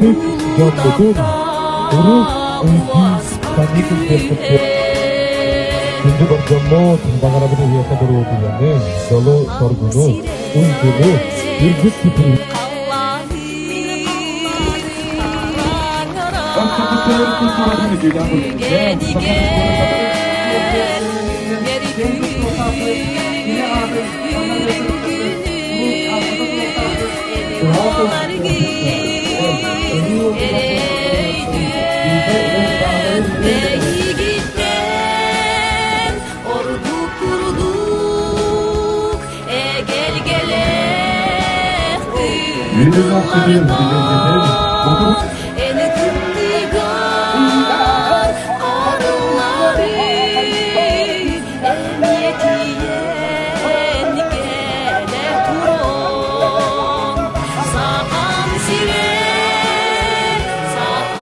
Ытык дьоммутун куруук өйдүү саныы сылдьыахпыт. Күндү бар дьоммут, баҕарабын эһиэхэ доруобуйаны, дьолу-соргуну, уйгуну, үрдүк ситиһиини. Эйигиттэн ордук курдук эгэлгэлээх Үөрэх